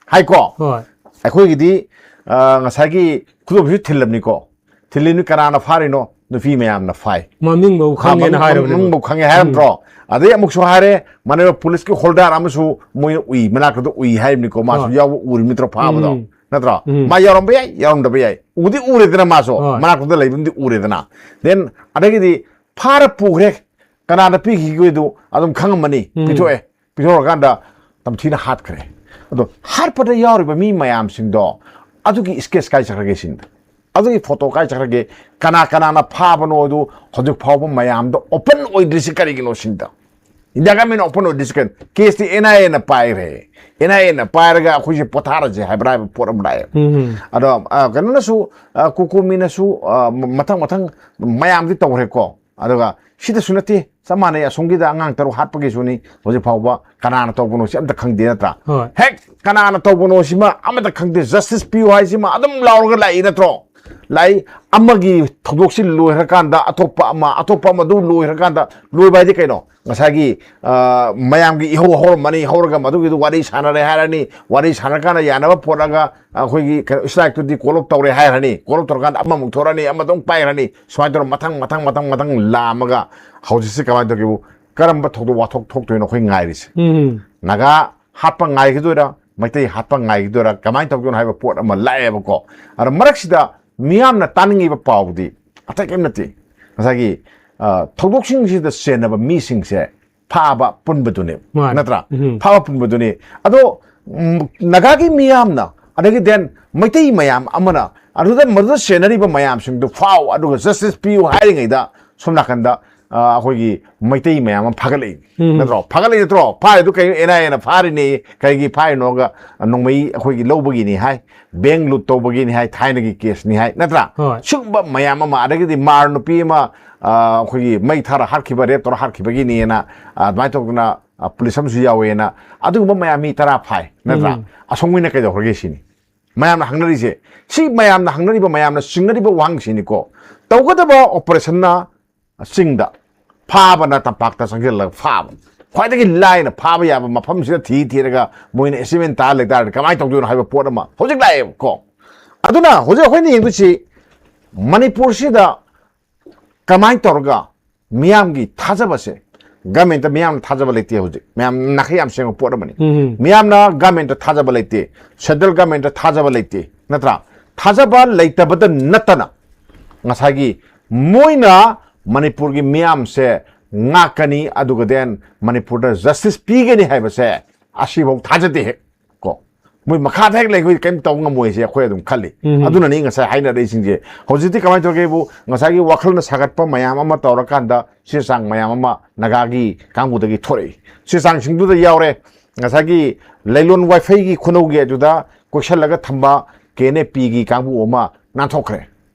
ꯍꯥꯏꯀꯣ꯫ ꯍꯣꯏ꯫ ꯑꯩꯈꯣꯏꯒꯤꯗꯤ, ꯑ, ꯉꯁꯥꯏꯒꯤ ꯈꯨꯗꯣꯞꯁꯤꯁꯨ ꯊꯤꯜꯂꯝꯅꯤꯀꯣ꯫ ꯊꯤꯜꯂꯤꯅꯤ ꯀꯅꯥꯅ ꯐꯥꯔꯤꯅꯣ? ꯅꯨꯄꯤ ꯃꯌꯥꯝꯅ ꯐꯥꯏ꯫ ꯃꯃꯤꯡꯐꯧ ꯃꯥ ꯈꯪꯉꯦꯅ ꯃꯃꯤꯡ, ꯍꯥꯏꯔꯕꯅꯦ꯫ ꯃꯃꯤꯡꯐꯧ ꯈꯪꯉꯦ ꯍꯥꯏꯔꯝꯗ꯭ꯔꯣ? ꯑꯗꯩ ꯑꯃꯨꯛꯁꯨ ꯍꯥꯏꯔꯦ, ꯃꯅꯤꯄꯨꯔ ꯄꯨꯂꯤꯁꯀꯤ ꯍꯣꯜꯗꯔ ꯑꯃꯁꯨ ꯃꯣꯏꯅ ꯎꯏ, ꯃꯅꯥꯛꯇꯨꯗ ꯎꯏ ꯍꯥꯏꯔꯤꯕꯅꯤꯀꯣ, ꯃꯥꯁꯨ ꯍꯣꯏ꯫ ꯌꯥꯎꯕ ꯎꯔꯤꯕ ꯅꯠꯇ꯭ꯔꯣ ꯐꯥꯕꯗꯣ? ꯎꯝ꯫ ꯅꯠꯇ꯭ꯔꯣ? ꯎꯝ꯫ ꯃꯥ ꯌꯥꯎꯔꯝꯕ ꯌꯥꯏ, ꯌꯥꯎꯔꯝꯗꯕ ꯌꯥꯏ, ꯎꯗꯤ ꯎꯔꯦꯗꯅ ꯃꯥꯁꯨ, ꯍꯣꯏ꯫ ꯃꯅꯥꯛꯇꯨꯗ ꯂꯩꯕꯗꯤ ꯎꯔꯦꯗꯅ꯫ ꯗꯦꯟ ꯑꯗꯒꯤꯗꯤ ꯐꯥꯔ ꯄꯨꯈ꯭ꯔꯦ, ꯀꯅꯥꯗ ꯄꯤꯈꯤꯒꯦꯗꯨ ꯑꯗꯨꯝ ꯈꯪꯉꯝꯃꯅꯤ, ꯎꯝ꯫ ꯄꯤꯊꯣꯛꯑꯦ, ꯄꯤꯊꯣꯛꯑꯀꯥꯟꯗ ꯇꯝꯊꯤꯅ ꯍꯥꯠꯈ꯭ꯔꯦ꯫ ꯑꯗꯣ ꯍꯥꯠꯄꯗ ꯌꯥꯎꯔꯤꯕ ꯃꯤ ꯃꯌꯥꯝꯁꯤꯡꯗꯣ ꯑꯗꯨꯒꯤ ꯁ꯭ꯀꯦꯠꯆ ꯀꯥꯏ ꯆꯠꯈ꯭ꯔꯒꯦ ꯁꯤꯅꯤꯗ, ꯑꯗꯨꯒꯤ ꯐꯣꯇꯣ ꯀꯥꯏ ꯆꯠꯈ꯭ꯔꯒꯦ, ꯀꯅꯥ ꯀꯅꯥꯅ ꯐꯥꯕꯅꯣꯗꯨ ꯍꯧꯖꯤꯛ ꯐꯥꯎꯕ ꯃꯌꯥꯝꯗ ꯑꯣꯄꯟ ꯑꯣꯏꯗ꯭ꯔꯤꯁꯤ ꯀꯔꯤꯒꯤꯅꯣ ꯁꯤꯅꯤꯗ꯫ ꯏꯟꯗꯤꯌꯥ ꯒꯃꯦꯟꯅ ꯑꯣꯄꯟ ꯑꯣꯏꯗ꯭ꯔꯤꯁꯤ ꯀꯔꯤ? ꯀꯦꯁꯇꯤ ꯑꯦꯟ ꯑꯥꯏ ꯑꯦꯅ ꯄꯥꯏꯈ꯭ꯔꯦ, ꯑꯦꯟ ꯑꯥꯏ ꯑꯦꯅ ꯄꯥꯏꯔꯒ ꯑꯩꯈꯣꯏꯁꯦ ꯄꯣꯊꯥꯔꯁꯦ ꯍꯥꯏꯕ꯭ꯔꯥ ꯍꯥꯏꯕ ꯄꯣꯠ ꯑꯃ ꯂꯥꯛꯑꯦ꯫ ꯎꯝ꯫ ꯑꯗꯣ ꯑ, ꯀꯩꯅꯣꯅꯁꯨ, ꯑ, ꯀꯨꯀꯨꯃꯤꯅꯁꯨ, ꯑ, ꯃ-, ꯃꯊꯪ ꯃꯊꯪ ꯃꯌꯥꯝꯗꯤ ꯇꯧꯈ꯭ꯔꯦꯀꯣ꯫ ꯑꯗꯨꯒ ꯁꯤꯗꯁꯨ ꯅꯠꯇꯦ, ꯆꯞ ꯃꯥꯟꯅꯩ, ꯑꯁꯣꯝꯒꯤꯗ ꯑꯉꯥꯡ ꯇꯔꯨꯛ ꯍꯥꯠꯄꯒꯤꯁꯨꯅꯤ ꯍꯧꯖꯤꯛ ꯐꯥꯎꯕ ꯀꯅꯥꯅ ꯇꯧꯕꯅꯣ ꯁꯤ ꯑꯝꯇ ꯈꯪꯗꯦ ꯅꯠꯇ꯭ꯔꯥ? ꯍꯣꯏ꯫ ꯍꯦꯛ ꯀꯅꯥꯅ ꯇꯧꯕꯅꯣ ꯁꯤꯃ ꯑꯃꯇ ꯈꯪꯗꯦ, ꯖꯁꯇꯤꯁ ꯄꯤꯌꯨ ꯍꯥꯏꯁꯤꯃ ꯑꯗꯨꯝ ꯂꯥꯎꯔꯒ ꯂꯥꯛꯏ ꯅꯠꯇ꯭ꯔꯣ? ꯂꯥꯛꯏ꯫ ꯑꯃꯒꯤ ꯊꯧꯗꯣꯛꯁꯤ ꯂꯣꯏꯈ꯭ꯔꯀꯥꯟꯗ ꯑꯇꯣꯞꯄ ꯑꯃ, ꯑꯇꯣꯞꯄ ꯑꯃ ꯑꯗꯨ ꯂꯣꯏꯈ꯭ꯔꯀꯥꯟꯗ, ꯂꯣꯏꯕ ꯍꯥꯏꯗꯤ ꯀꯩꯅꯣ? ꯉꯁꯥꯏꯒꯤ, ꯑ, ꯃꯌꯥꯝꯒꯤ ꯏꯍꯧ ꯍꯧꯔꯝꯃꯅꯤ, ꯍꯧꯔꯒ ꯃꯗꯨꯒꯤꯗꯨ ꯋꯥꯔꯤ ꯁꯥꯟꯅꯔꯦ ꯍꯥꯏꯔꯅꯤ, ꯋꯥꯔꯤ ꯁꯥꯟꯅꯔꯀꯥꯟꯗ ꯌꯥꯅꯕ ꯄꯣꯠꯂꯒ ꯑꯩꯈꯣꯏꯒꯤ ꯀꯩꯅꯣ ꯏꯁꯇ꯭ꯔꯥꯏꯛꯇꯨꯗꯤ ꯀꯣꯜ ꯑꯞ ꯇꯧꯔꯦ ꯍꯥꯏꯔꯅꯤ, ꯀꯣꯜ ꯑꯞ ꯇꯧꯔꯀꯥꯟꯗ ꯑꯃꯃꯨꯛ ꯊꯣꯔꯛꯑꯅꯤ, ꯑꯃꯗꯨ ꯑꯃꯨꯛ ꯄꯥꯏꯈ꯭ꯔꯅꯤ, ꯁꯨꯃꯥꯏꯅ ꯇꯧꯔ ꯃꯊꯪ ꯃꯊꯪ ꯃꯊꯪ ꯃꯊꯪ ꯂꯥꯝꯃꯒ ꯍꯧꯖꯤꯛꯁꯤ ꯀꯃꯥꯏꯅ ꯇꯧꯒꯦꯕꯨ, ꯀꯔꯝꯕ ꯊꯧꯗꯣꯛ ꯋꯥꯊꯣꯛ ꯊꯣꯛꯇꯣꯏꯅꯣ ꯑꯩꯈꯣꯏ ꯉꯥꯏꯔꯤꯁꯦ꯫ ꯎꯝ꯫ ꯅꯥꯒꯥ ꯍꯥꯠꯄ ꯉꯥꯏꯒꯗꯣꯏꯔꯥ, ꯃꯩꯇꯩ ꯍꯥꯠꯄ ꯉꯥꯏꯒꯗꯣꯏꯔꯥ, ꯀꯃꯥꯏꯅ ꯇꯧꯗꯣꯏꯅꯣ ꯍꯥꯏꯕ ꯄꯣꯠ ꯑꯃ ꯂꯥꯛꯑꯦꯕꯀꯣ꯫ ꯑꯗꯣ ꯃꯔꯛꯁꯤꯗ ꯃꯤꯌꯥꯝꯅ ꯇꯥꯅꯤꯡꯉꯤꯕ ꯄꯥꯎꯗꯤ ꯑꯇꯩ ꯀꯔꯤꯝ ꯅꯠꯇꯦ, ꯉꯁꯥꯏꯒꯤ, ꯑ, ꯊꯧꯗꯣꯛꯁꯤꯡꯁꯤꯗ ꯆꯦꯟꯅꯕ ꯃꯤꯁꯤꯡꯁꯦ ꯐꯥꯕ ꯄꯨꯟꯕꯗꯨꯅꯦ, ꯃꯥꯅꯦ꯫ ꯅꯠꯇ꯭ꯔꯥ? ꯎꯝ꯫ ꯐꯥꯕ ꯄꯨꯟꯕꯗꯨꯅꯤ꯫ ꯑꯗꯣ, ꯎꯝ, ꯅꯥꯒꯥꯒꯤ ꯃꯤꯌꯥꯝꯅ, ꯑꯗꯒꯤ ꯗꯦꯟ ꯃꯩꯇꯩ ꯃꯌꯥꯝ ꯑꯃꯅ ꯑꯗꯨꯗ ꯃꯗꯨꯗ ꯆꯦꯟꯅꯔꯤꯕ ꯃꯌꯥꯝꯁꯤꯡꯗꯨ ꯐꯥꯎ, ꯑꯗꯨꯒ ꯖꯁꯇꯤꯁ ꯄꯤꯌꯨ ꯍꯥꯏꯔꯤꯉꯩꯗ ꯁꯣꯝ ꯅꯥꯀꯟꯗ ꯑ, ꯑꯩꯈꯣꯏꯒꯤ ꯃꯩꯇꯩ ꯃꯌꯥꯝ ꯑꯃ ꯐꯥꯒꯠꯂꯛꯏ꯫ ꯎꯝ꯫ ꯅꯠꯇ꯭ꯔꯣ? ꯐꯥꯒꯠꯂꯛꯏ ꯅꯠꯇ꯭ꯔꯣ? ꯐꯥꯔꯤꯗꯨ ꯀꯩꯅꯣ? ꯑꯦꯟ ꯑꯥꯏ ꯑꯦꯅ ꯐꯥꯔꯤꯅꯦ꯫ ꯀꯩꯒꯤ ꯐꯥꯔꯤꯅꯣꯒ? ꯅꯣꯡꯃꯩ ꯑꯩꯈꯣꯏꯒꯤ ꯂꯧꯕꯒꯤꯅꯤ ꯍꯥꯏ, ꯕꯦꯡ ꯂꯨꯠ ꯇꯧꯕꯒꯤꯅꯤ ꯍꯥꯏ, ꯊꯥꯏꯅꯒꯤ ꯀꯦꯁꯅꯤ ꯍꯥꯏ, ꯅꯠꯇ꯭ꯔꯥ? ꯍꯣꯏ꯫ ꯁꯤꯒꯨꯝꯕ ꯃꯌꯥꯝ ꯑꯃ, ꯑꯗꯒꯤꯗꯤ ꯃꯥꯔ ꯅꯨꯄꯤ ꯑꯃ, ꯑ, ꯑꯩꯈꯣꯏꯒꯤ ꯃꯩ ꯊꯥꯔ ꯍꯥꯠꯈꯤꯕ, ꯔꯦꯞ ꯇꯧꯔ ꯍꯥꯠꯈꯤꯕꯒꯤꯅꯦꯅ, ꯑ, ꯑꯗꯨꯃꯥꯏꯅ ꯇꯧꯗꯅ, ꯑ, ꯄꯨꯂꯤꯁ ꯑꯃꯁꯨ ꯌꯥꯎꯋꯦꯅ, ꯑꯗꯨꯒꯨꯝꯕ ꯃꯌꯥꯝ ꯃꯤ ꯇꯔꯥ ꯐꯥꯏ, ꯅꯠꯇ꯭ꯔꯥ? ꯎꯝ꯫ ꯑꯁꯣꯝꯒꯤꯅ ꯀꯩꯗꯧꯈ꯭ꯔꯒꯦ ꯁꯤꯅꯤ ꯃꯌꯥꯝꯅ ꯍꯪꯅꯔꯤꯁꯦ꯫ ꯁꯤ ꯃꯌꯥꯝꯅ ꯍꯪꯅꯔꯤꯕ, ꯃꯌꯥꯝꯅ ꯆꯤꯡꯅꯔꯤꯕ ꯋꯥꯍꯪꯁꯤꯅꯤꯀꯣ꯫ ꯇꯧꯒꯗꯕ ꯑꯣꯄꯔꯦꯁꯟꯅ ꯆꯤꯡꯗ, ꯐꯥꯕꯅ ꯇꯝꯄꯥꯛꯇ ꯆꯪꯁꯤꯜꯂꯒ ꯐꯥꯕ꯫ ꯈ꯭ꯋꯥꯏꯗꯒꯤ ꯂꯥꯏꯅ ꯐꯥꯕ ꯌꯥꯕ ꯃꯐꯝꯁꯤꯗ ꯊꯤ ꯊꯤꯔꯒ ꯃꯣꯏꯅ ꯑꯦꯆꯤꯞꯃꯦꯟ ꯇꯥ ꯂꯩꯇꯥꯔꯗꯤ ꯀꯃꯥꯏꯅ ꯇꯧꯗꯣꯏꯅꯣ ꯍꯥꯏꯕ ꯄꯣꯠ ꯑꯃ ꯍꯧꯖꯤꯛ ꯂꯥꯛꯑꯦꯕꯀꯣ꯫ ꯑꯗꯨꯅ ꯍꯧꯖꯤꯛ ꯑꯩꯈꯣꯏꯅ ꯌꯦꯡꯗꯣꯏꯁꯤ ꯃꯅꯤꯄꯨꯔꯁꯤꯗ ꯀꯃꯥꯏꯅ ꯇꯧꯔꯒ ꯃꯤꯌꯥꯝꯒꯤ ꯊꯥꯖꯕꯁꯦ, ꯒꯃꯦꯟꯇ ꯃꯤꯌꯥꯝꯅ ꯊꯥꯖꯕ ꯂꯩꯇꯦ ꯍꯧꯖꯤꯛ꯫ ꯃꯌꯥꯝ ꯅꯥꯈꯩ ꯌꯥꯝ ꯁꯦꯡꯕ ꯄꯣꯠ ꯑꯃꯅꯤ꯫ ꯎꯝ꯫ ꯃꯤꯌꯥꯝꯅ ꯒꯃꯦꯟꯇ ꯊꯥꯖꯕ ꯂꯩꯇꯦ, ꯁꯦꯟꯇ꯭ꯔꯦꯜ ꯒꯃꯦꯟꯇ ꯊꯥꯖꯕ ꯂꯩꯇꯦ, ꯅꯠꯇ꯭ꯔꯥ? ꯊꯥꯖꯕ ꯂꯩꯇꯕꯗ ꯅꯠꯇꯅ ꯉꯁꯥꯏꯒꯤ ꯃꯣꯏꯅ ꯃꯅꯤꯄꯨꯔꯒꯤ ꯃꯤꯌꯥꯝꯁꯦ ꯉꯥꯛꯀꯅꯤ, ꯑꯗꯨꯒ then ꯃꯅꯤꯄꯨꯔꯗ ꯖꯁꯇꯤꯁ ꯄꯤꯒꯅꯤ ꯍꯥꯏꯕꯁꯦ ꯑꯁꯤꯐꯥꯎ ꯊꯥꯖꯗꯦ ꯍꯦꯛ ꯀꯣ꯫ ꯃꯣꯏ ꯃꯈꯥꯗ ꯍꯦꯛ ꯂꯩ, ꯑꯩꯈꯣꯏ ꯀꯔꯤꯝ ꯇꯧ ꯉꯝꯃꯣꯏꯁꯦ ꯑꯩꯈꯣꯏ ꯑꯗꯨꯝ ꯈꯜꯂꯤ꯫ ꯎꯝ꯫ ꯑꯗꯨꯅꯅꯤ ꯉꯁꯥꯏ ꯍꯥꯏꯅꯔꯛꯏꯁꯤꯡꯁꯦ꯫ ꯍꯧꯖꯤꯛꯇꯤ ꯀꯃꯥꯏꯅ ꯇꯧꯔꯒꯦꯕꯨ, ꯉꯁꯥꯏꯒꯤ ꯋꯥꯈꯜꯅ ꯁꯥꯒꯠꯄ ꯃꯌꯥꯝ ꯑꯃ ꯇꯧꯔꯀꯥꯟꯗ ꯆꯦ ꯆꯥꯡ ꯃꯌꯥꯝ ꯑꯃ ꯅꯥꯒꯥꯒꯤ ꯀꯥꯡꯕꯨꯗꯒꯤ ꯊꯣꯔꯛꯏ꯫ ꯆꯦ ꯆꯥꯡꯁꯤꯡꯗꯨꯗ ꯌꯥꯎꯔꯦ ꯉꯁꯥꯏꯒꯤ ꯂꯩꯂꯣꯟ ꯋꯥꯏꯐꯩꯒꯤ ꯈꯨꯅꯧꯒꯤ ꯑꯗꯨꯗ ꯀꯣꯏꯁꯜꯂꯒ ꯊꯝꯕ ꯀꯦ ꯑꯦꯟ ꯑꯦ ꯄꯤꯒꯤ ꯀꯥꯡꯕꯨ ꯑꯃ ꯅꯥꯟꯊꯣꯛꯈ꯭ꯔꯦ꯫